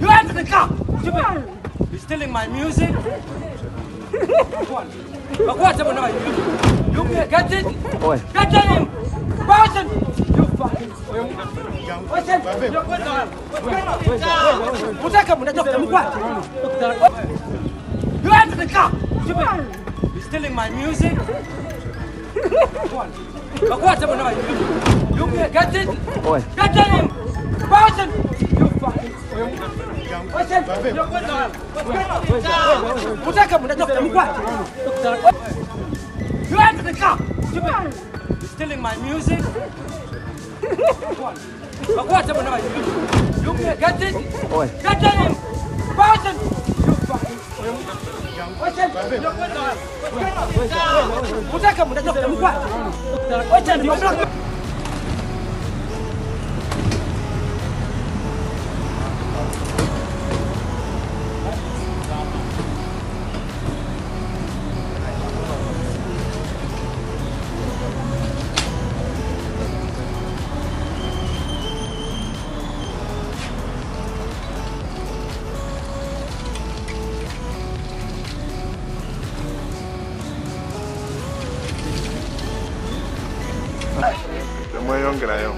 You enter the car! You're stealing my music? You get it? Get him! Person! You fucking... You enter the car! You're stealing my music? You get it? Get him! Person! You fucking... You enter the car! You're stealing my music? You get it? Get him! Person! You fucking... Temweyongerayo.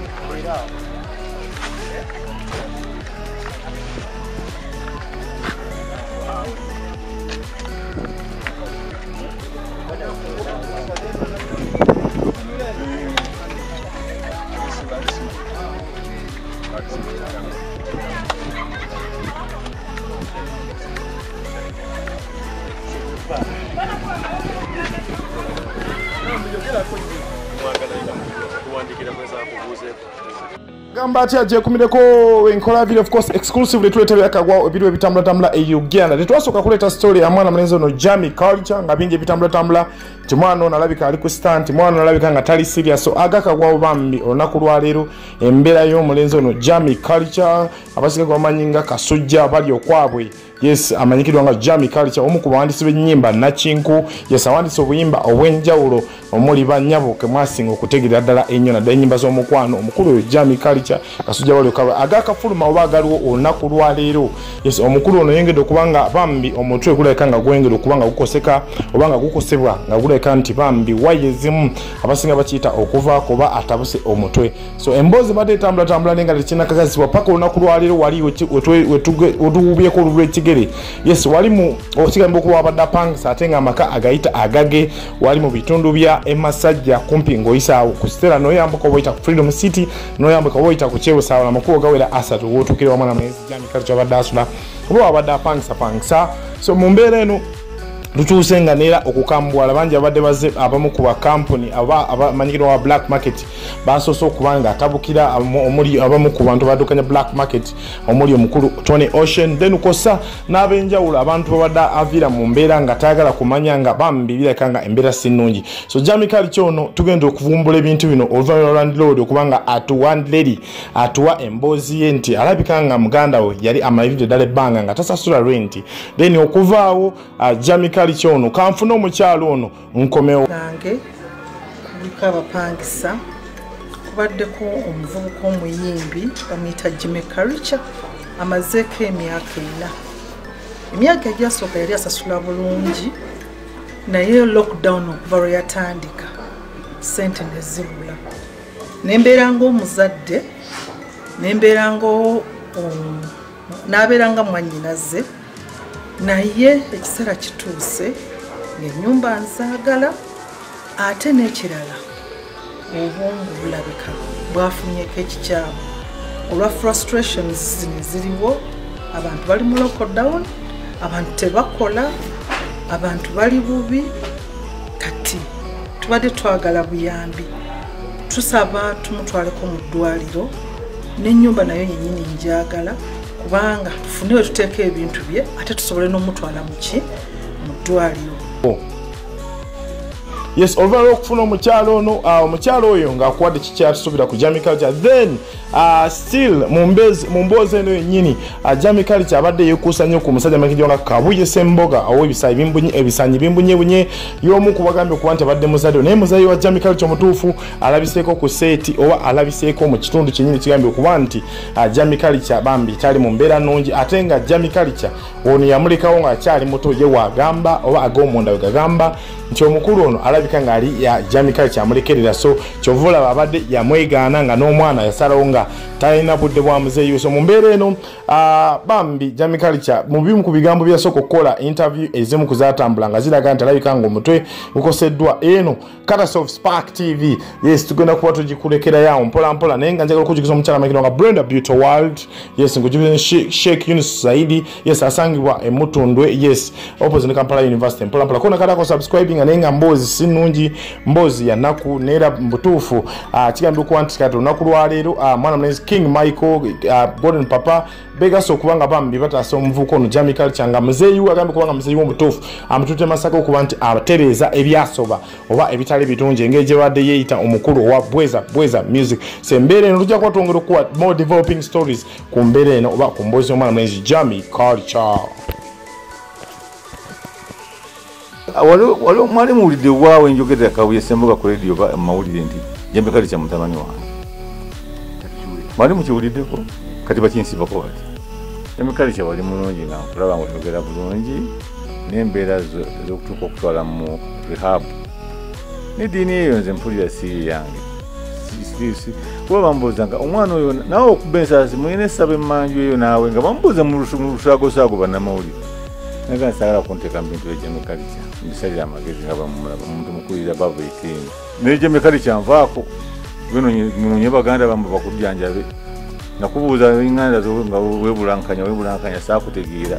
Gamba ati ajekumireko enkola video of course exclusively tuleeta byakagwa ebintu ebitambula tambula e Uganda. Tetwasooka kuleeta story ya mwana mulenzi ono Jamie Culture nga bingi ebitambula tambula nti mwana ono alabika ali ku stunt, mwana ono alabika nga tali serious. So agakagwa bambi olunaku lwaleero embeera y'omulenzi ono Jamie Culture abasinga bamanyi nga Kasujja bali okwabwe. Yes, amanyikiddwa nga Jamie Culture omu ku bawandiisi b'ennyimba Nakinku. Yes, awandiise obuyimba obw'enjawulo omuli bannyabo ke mwasinga okutegeera ddala ennyo naddala ennyimba z'omukwano. Omukulu oyo Jamie Culture Kasujja bali okwabwe agakafuluma oba agaliwo olunaku lwaleero. Yes, omukulu ono yengedde okuba nga bambi omutwe gulabika nga gwengedde okuba nga gukoseka oba nga gukosebwa nga gulabika nti bambi waye ezimu abasinga bakiyita okuvaako oba atabuse omutwe. So emboozi badde etambulatambula naye nga tekinnakakasibwa paka olunaku lwaleero wali wetuwubyeko olulw'ekigere. Yes, wali mu okigambo okuba abadde apangisa ate nga amaka agayita agage wali mu bitundu bya Emasajja kumpi ng'oyisa awo ku Stella n'oyambuka oba oyita ku Freedom City n'oyambuka oba oyita ku Kyewusaawula amakubo gawera asatu w'otuukira wamu na mulenzi Jamie Culture abadde asula oba abadde apangisa. So mu mbeera eno tutuuse nga neera okukambuwala bangi abadde bazze abamu ku bakampuni abamanyikirwa wa black market basoose okuba nga atabukira omuli abamu ku bantu baddukanya black market omuli omukulu Tony Ocean, then kosa n'ab'enjawulo abantu babadde aviira mu mbeera nga tayagala kumanya nga bambi bireka nga embeera si nnungi. So Jamie Culture ono tugenda okuvumbula ebintu bino oluvannyuma lwa landlord okuba nga atuwa atuwa emboozi ye nti alabika nga muganda we yali amaliridde ddala ebbanga nga tasasula rent, then okuvaawo Jamie Culture ono kanfuna omukyalo ono nkomewo nange kuliko abapangisa kubaddeko omuvubuka omuyimbi bamuyita Jamie Culture amazeeko emyaka 4. Emyaka egyasooka yali asasula bulungi naye lockdown okuva lwe yatandika ssente ne zibula. Nembeera ng'omuzadde, nembeera n'abeera nga mwannyinaze, naye ekiseera kituuse ng'ennyumba nzaagala ate n'ekirala obwongo bulabika bwafunyeko ekikyamu olwa frustrations zino eziriwo. Abantu bali mu lockdown, abantu tebakola, abantu bali bubi. Kati tubadde twagala buyambi, tusaba tumutwaleko mu ddwaliro n'ennyumba nayo yennyini njagala kubanga tufune we tuteeka ebintu bye ate tusobole n'omutwala mu ki mu ddwaliro. Yes, oluvannyuma lw'okufuna omukyalo ono, omukyalo oyo ng'akuwadde kikyatusuubira ku Jamie Culture. Then still mu mboozi eno yennyini, Jamie Culture abadde yeekuusa nnyo ku musajja amanyikiddwa nga Kabuye Ssemboga ow'ebisaanyi bimbunyeebunye, y'omu ku bagambye okuba nti abadde muzadde, naye muzadde wa Jamie Culture omutuufu alabiseeko ku seeti oba alabiseeko mu kitundu kyennyini kigambye okuba nti Jamie Culture bambi tali mu mbeera nnungi, ate nga Jamie Culture ono yamulekawo ng'akyali muto. Ye waagamba oba ag'omunda we gagamba nti omukulu ono alabika ng'ali ya Jamie Culture amulekerera, so kyova olaba abadde yamwegaana nga n'omwana yasalawo nga talina budde bwa muzeeyi. So mu mbeera eno, bambi Jamie Culture mu bimu ku bigambo byasooka okukola interview ezimu ku zaatambula nga ziraga nti alabika ng'omutwe gukoseddwa. Eno courtesy of Spark TV. Yes, tugenda kuba tugikulekerayo awo mpola mpola, naye nga njagala okujukiza omukyala amanyikiddwa nga Brenda Beauty World. Yes, nkujukiza Sheikh Yunus Saidi. Yes, asangibwa e Mutundwe, yes, opposite Kampala University. Mpola mpola kona katako subscribing, naye nga mboozi si nnungi, mboozi ya nnaku neera mu butuufu. Kigambye okuba nti kati olunaku lwaleero, mwana mulenzi King Michael, Golden Papa begasa okuba nga bambi bataasa omuvubuka ono Jamie Culture, nga muzeeyi we agambye kuba nga muzeeyi we omutuufu amututte Masaka okuba nti atereeza ebyasoba oba ebitali birungi, engeri gye badde yeeyita omukulu owa Bweza Bweza Music. So embeera eno tujja kuba twongera okuwa more developing stories ku mbeera eno oba ku mboozi y'omwana mulenzi Jamie Culture. Wali mwali muwulidde waawe enjogerera Kabuye Ssemboga ku radio ba mawulire nti Jamie Culture mutabani wange? Mwali mukiwuliddeko? Kati bakinsibako bati Jamie Culture wali mulungi nga nkulaba nga oyogera bulungi n'embeera ez'okutuuka okutwala mu rehab n'eddiini eyo nze mpulira si yange. Kuba bambuuza nga omwana oyo naawe okuba ensaasi mulina essaba emmanju eyo naawe nga bambuuza mu lusaagoosaago bannamawulire, naga nsaagala kunteeka mu bintu bya Jamie Culture, mbisalira amagezi nga bamulaba omuntu mukulira bava etiini naye Jamie Culture nvaako munonye baganda bamwe bakujjanjabe. Nakubuuza enganda zo nga weebulankanya weebulankanya, saakutegeera.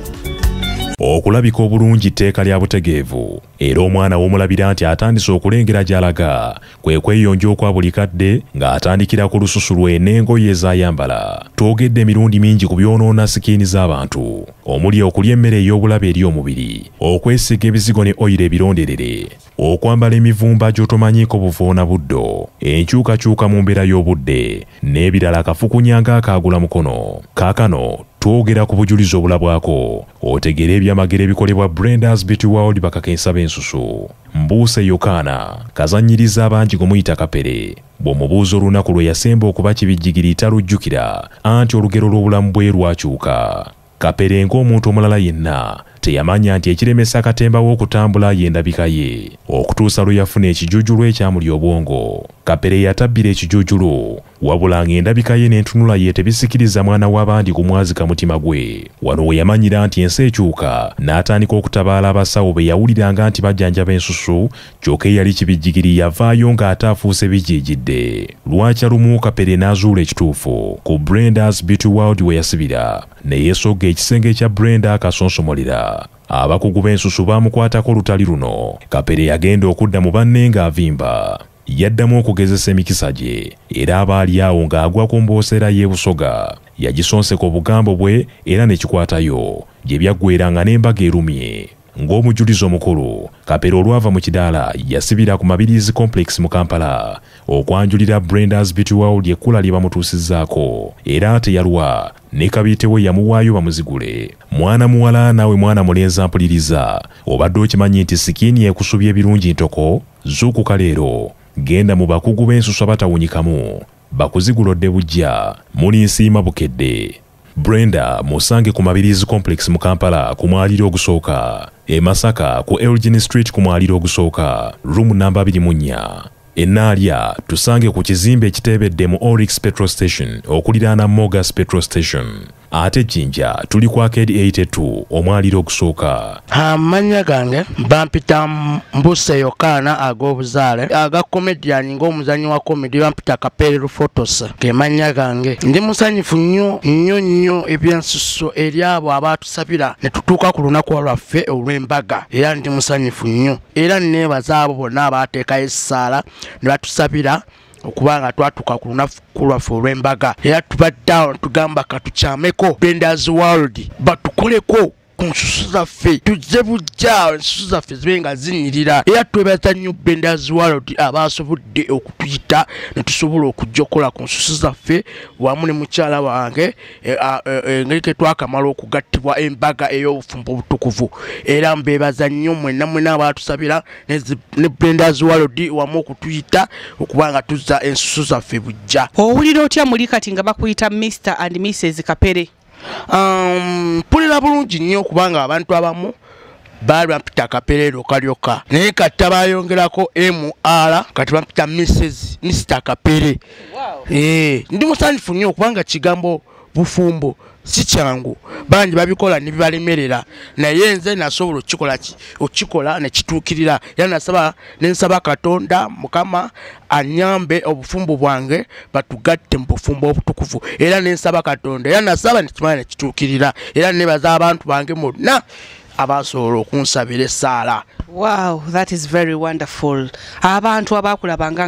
Okulabika obulungi tteeka lya butegeevu, era omwana w'omulabira nti atandise okulengera gy'alaga kwe kweyonja okwa buli kadde ng'atandikira ku lususu lwe n'engoye ez'ayambala. Twogedde emirundi mingi ku byonoona skin z'abantu, omuli okulya emmere ey'obulabe eri omubiri, okwesiga ebizigo ne oyiro ebironderere, okwambala emivumba gy'otomanyiiko buvoona buddo, enkyukakyuka mu mbeera y'obudde n'ebirala kafukunya ng'akaagula mukono. Kaakano twogera ku bujulizi obulabwako otegere ebyamagero ebikolebwa Brenda's Beauty World bakakensa b'ensusu. Mbuuse Yokaana kazannyiriza abangi gumuyita Kapere, bw'omubuuza olunaku lwe yasemba okuba kibijjigiri talujjukira, anti olugero lw'obulamu bwe lwakyuka. Kapere ng'omuntu omulala yenna teyamanya nti ekiremesa akatemba w'okutambula y'endabika ye, okutuusa lwe yafuna ekijujulu ekyamuli obwongo. Kapere yatabbira ekijujulu, wabula ng'endabika ye n'entunula ye tebisikiriza mwana w'abandi kumwazika mutima gwe. Wano we yamanyira nti ensi ekyuka, n'atandika okutabaala abasawo be yawuliranga nti bajjanjaba ensusu, kyokka eyali kibijjigiri yavaayo ng'ate afuuse bijijidde. Lwakya lumu Kapere n'azuula ekituufu ku Brenda's Beauty World we yasibira, ne yeesogga ekisenge kya Brenda akasonsomolera. Abakugu b'ensusu baamukwatako olutali luno. Kapere yagenda okudda mu banne ng'avimba. Yaddamu okugezesa emikisa gye, era abaali awo ng'agwa ku mbooseera y'e Busoga. Yagisonseka obugambo bwe era ne kikwatayo, gye byaggweeranga n'embaga erumye. Ng'omujulizi omukulu, Kapere olwava mu kidaala yasibira ku Mabirizi Complex mu Kampala okwanjulira Brenda's Beauty World ekkula lye bamutuusizzaako, era teyalwa ne kabiite we yamuwaayo bamuzigule. Mwana muwala naawe mwana mulenzi ampuliriza, obadde okimanyi nti skin ekusubya ebirungi ntoko? Zuukuka leero, genda mu bakugu b'ensusu abatawunyikamu bakuzigula odde bujja. Muli nsiima bukedde. Brenda musange ku Mabirizi Complex mu Kampala ku mwaliro ogusooka, e Masaka ku Elgin Street ku mwaliro ogusooka, room namba 24. E Naalya tusange ku kizimbe ekiteebedde mu Oryx Petrol Station okuliraana Mogas Petrol Station. Ate Jinja tuli ku Arcade 82 omwaliro ogusooka. Amannya gange bampita Mbuse Yokaana ag'obuzaale, aga comedian ng'omuzannyi wa comedy bampita Kapere Lufotos, ge mannya gange. Ndi musanyufu nnyo nnyo nnyo ebyensusso eri abo abaatusabira ne tutuuka ku lunaku lwaffe olw'embaga, era ndi musanyufu nnyo era neebaza abo bonna abaateekayo essaala ne batusabira okubanga twatuuka ku lunaku lwaffe olw'embaga. Era tubadde awo tugamba katukyameko Brenda's World batukoleko. ku nsusu zaffe, tuzze bujja ensusu zaffe zibe nga zinyirira. Era twebaza nnyo Blender's World abasobodde okutuyita ne tusobola okujja okukola ku nsusu zaffe wamu ne mukyala wange engeri ke twakamala okugattibwa embaga ey'obufumbo obutukuvu. Era mbeebaza nnyo mwenna mwenna abatusabira ne Blender's World wamu okutuyita okuba nga tuzza ensusu zaffe bujja. Owulira otya muli kati nga bakuyita Mr and Mrs Kapere? Mpulira bulungi nnyo kubanga abantu abamu baali bampita Kapere lyoka, naye kati bayongerako MR, kati bampita Mrs Mr Kapere. Ndi musanyufu nnyo kubanga kigambo bufumbo si kyangu, bangi babikola ne bibalemerera, naye nze nasobola okukikola ne kituukirira. Era nasaba ne nsaba Katonda Mukama anyambe obufumbo bwange batugatte mu bufumbo obutukuvu, era ne nsaba Katonda, era nasaba ne kimala ne kituukirira. Era nebaza abantu bange bonna abasobola okunsabira essaala. Wow, that is very wonderful. Abantu abakulabanga